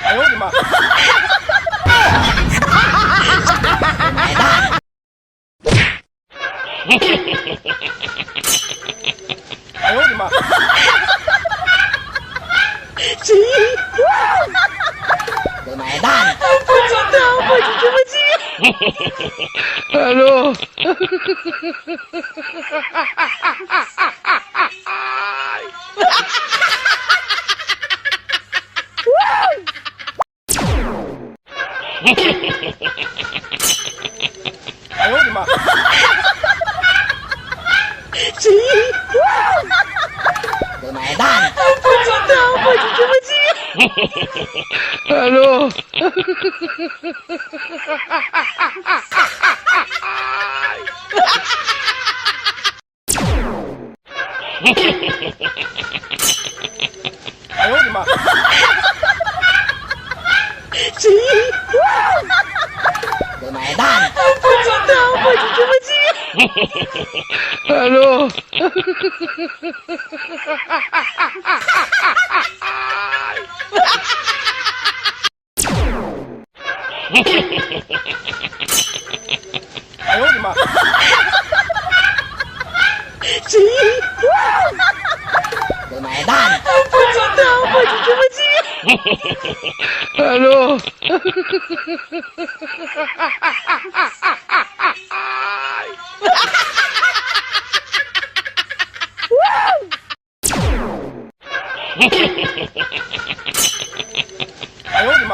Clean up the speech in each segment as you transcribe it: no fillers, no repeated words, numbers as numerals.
哎呦我的妈！买单。哎呦我的妈！我买单。不知道，我就这么记。 Hello. 哎呦我的妈！我买单。不知道，我就这么记。 Hello. 哎呦我的妈！我买单。不知道，我就这么记。 Hello. 哎呦我的妈！我买单。不知道，我就这么记。 Hello. 哎呦我的妈！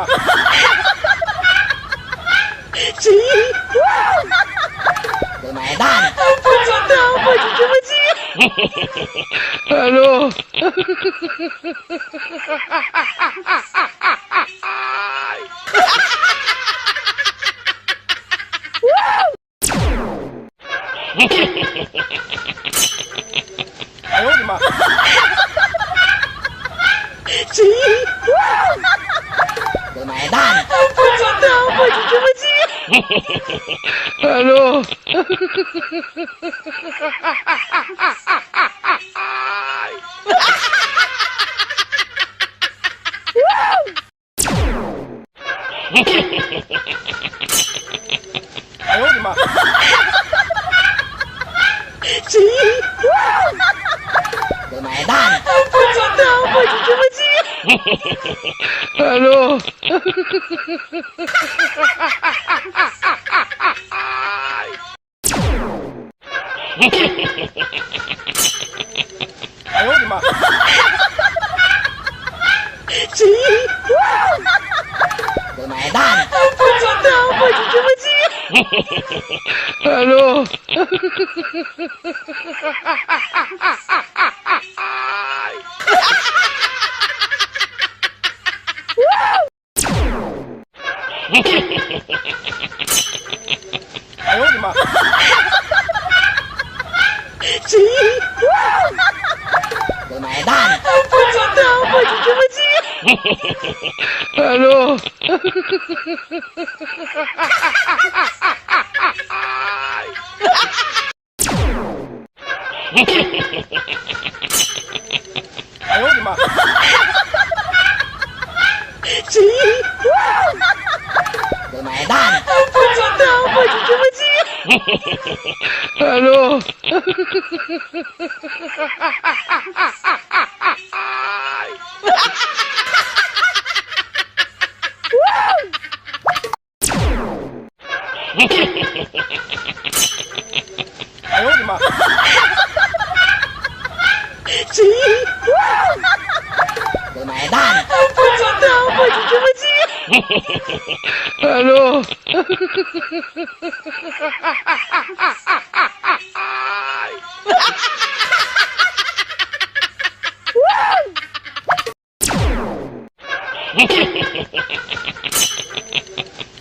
我买单。不知道，我就这么记。 Hello. 哎呦我的妈！我买单。不知道，我就这么记。 Hello. 哎呦我的妈！我买单。不知道，我就这么记。 Hello. 哎呦我的妈！我买单。不知道，我就这么记。 Hello. 哎呦我的妈！我买单。不知道，我就这么记。 Hello. 哎呦我的妈！我买单。不知道，我就这么记。 Hello. 哎呦我的妈！我买单。不知道，我就这么记。 Hello.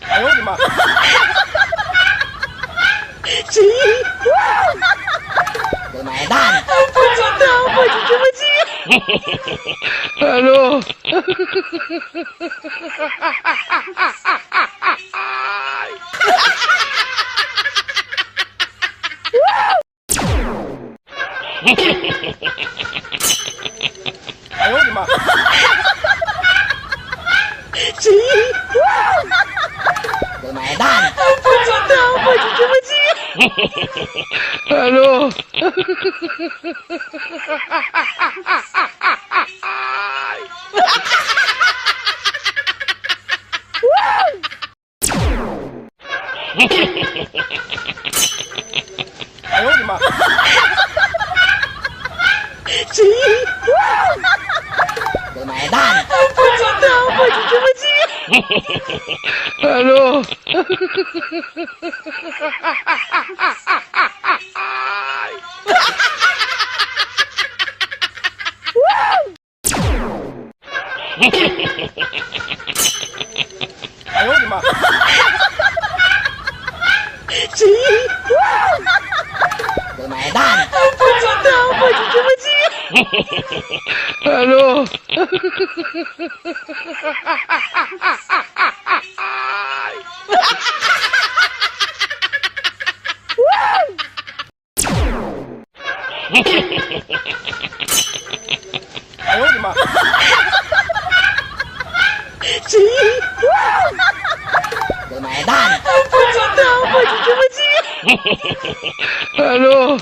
哎呦我的妈！我买单。不知道，我就这么记。 Hello. 哎呦我的妈！给买单。不知道，我就这么急。Hello。哎呦我的妈！谁？给买单。不知道，我就这么急。Hello。哎呦我的妈！谁？给买单。不知道，我就这么急。Hello。哎呦我的妈！谁？给买单。不知道，我就这么急。Hello。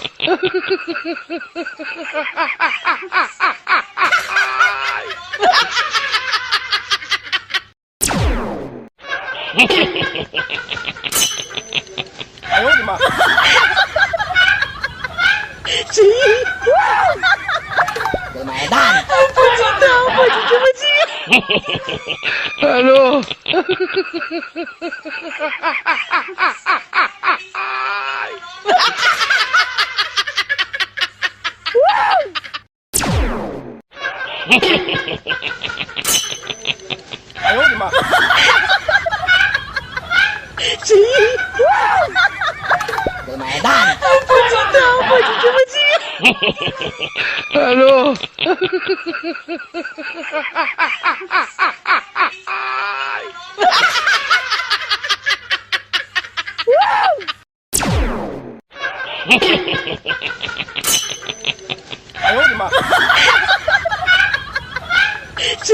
哎呦我的妈！谁？给买单。不知道，我就这么急。Hello。哎呦我的妈！谁？给买单。不知道，我就这么急。Hello。哎呦我的妈！谁？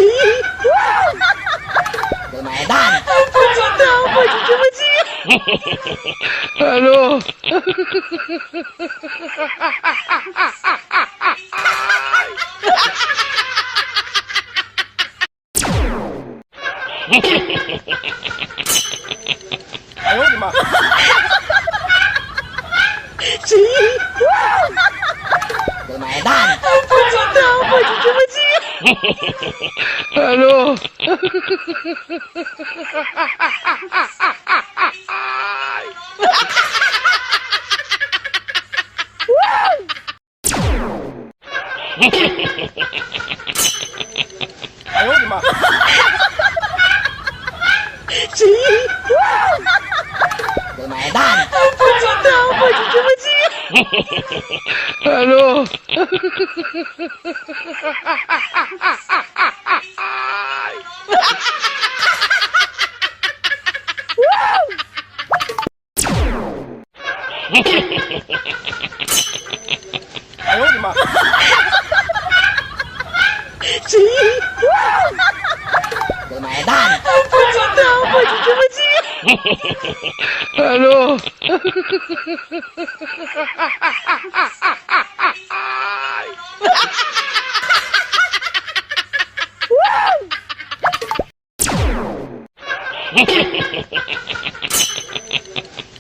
给买单。不知道，我就这么急。Hello。哎呦我的妈！谁？给买单。不知道，我就这么急。Hello。哎呦我的妈！谁？给买单。不知道，我就这么急。Hello。哎呦我的妈！谁？给买单。不知道，我就这么急。Hello。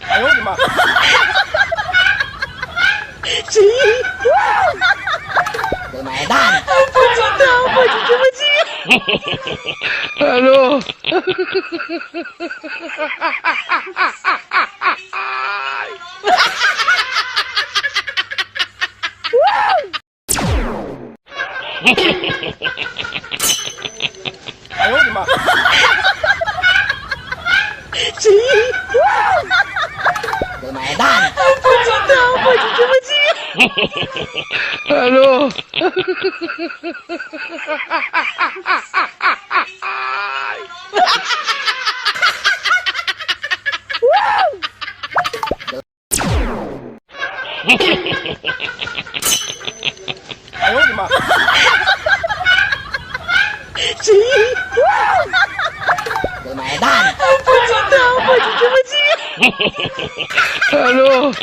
哎呦我的妈！谁？给买单。不知道，我就这么急。Hello。哎呦我的妈！谁？给买单。不知道，我就这么急。Hello。哎呦我的妈！谁？就这么近。 Hello.